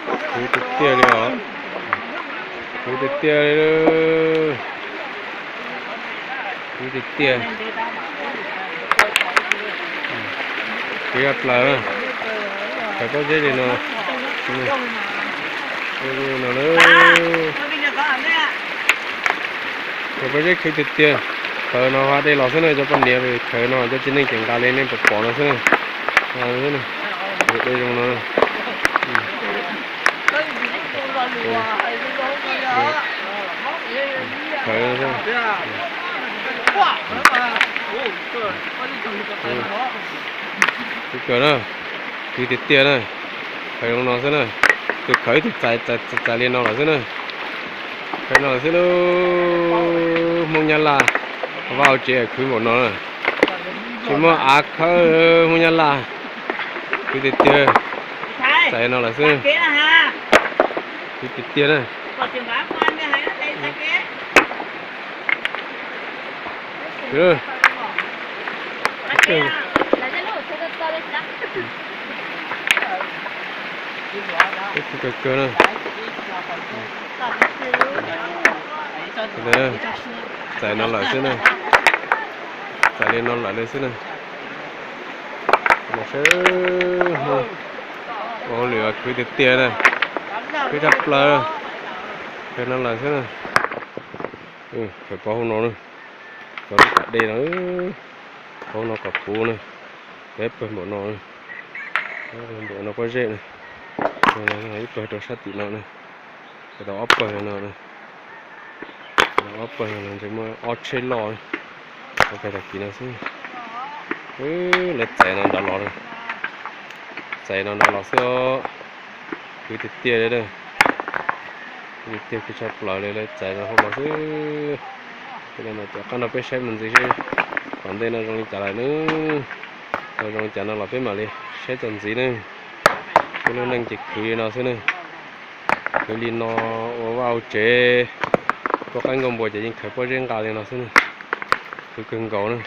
Khwv tiag tiag li os. Khwv tiag tiag li. Khwv tiag tiag. Khwv yaj plaws. Khaws pob zeb li no. No na. Khaws pob zeb khwv tiag tiag. Khaws no ha dej los xwb na, cov poj niam khaws no cov txiv neej ces nqa li nej pom pom no xwb na. Dej zoo no. Khaws Kawg na, khwv tiag tiag na. Khaws zoo no xwb na. Tus khaws ib tug txais li no lawm xwb na. Khaws no lawm xwb lauj. Hmoob Nyab Laj vaj hauv tsev khwv npaum no na. Tsis muaj av khawb, Hmoob Nyab Laj khwv tiag tiag. Txais no lawm xwb. Khwv tiag tiag na. Kawg kawg na. Txais no lawm xwb na. Txais li no lawm li xwb na. Ua hauj lwm khwv tiag tiag na. Khwv tshaj plaws. Khaws no lawm xwb na. Khaws pov hauv no na. Pov lub pas dej no. Pov hauv no kom puv na. Peb pawg npaum no. Npaum no pob zeb na. Ib pawg rau sab tim no na. Khaws tau ob pawg no na. Ob pawg no ntshe muaj ob tsheb loj. Ua pawg tag kis no xwb. Lawv txais no nrad los. Txais no nrad los xwb. Khwv tiag tiag li. Khwv tiag khwv tshaj plaws li, lawv txais no hauv los xwb. Ces qab nrog peb saib mus ntxiv seb tom ntej no zoo li cas lawm na. Tau zoo li cas no los peb mam li saib txuas ntxiv na. Peb lub neej ces khwv li no xwb na. Khwv li no ua vaj ua tsev, tuaj qaib nkaus npua ces yeej khaws pob zeb nqa li no xwb na. Khwv kawg nkaus na.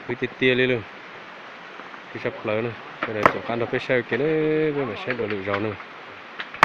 Khwv tiag tiag li lawm. Khwv tshaj plaws na. Sawv daws caum qab nrog peb saib ua ke na, peb mam saib dua lwm zaus na.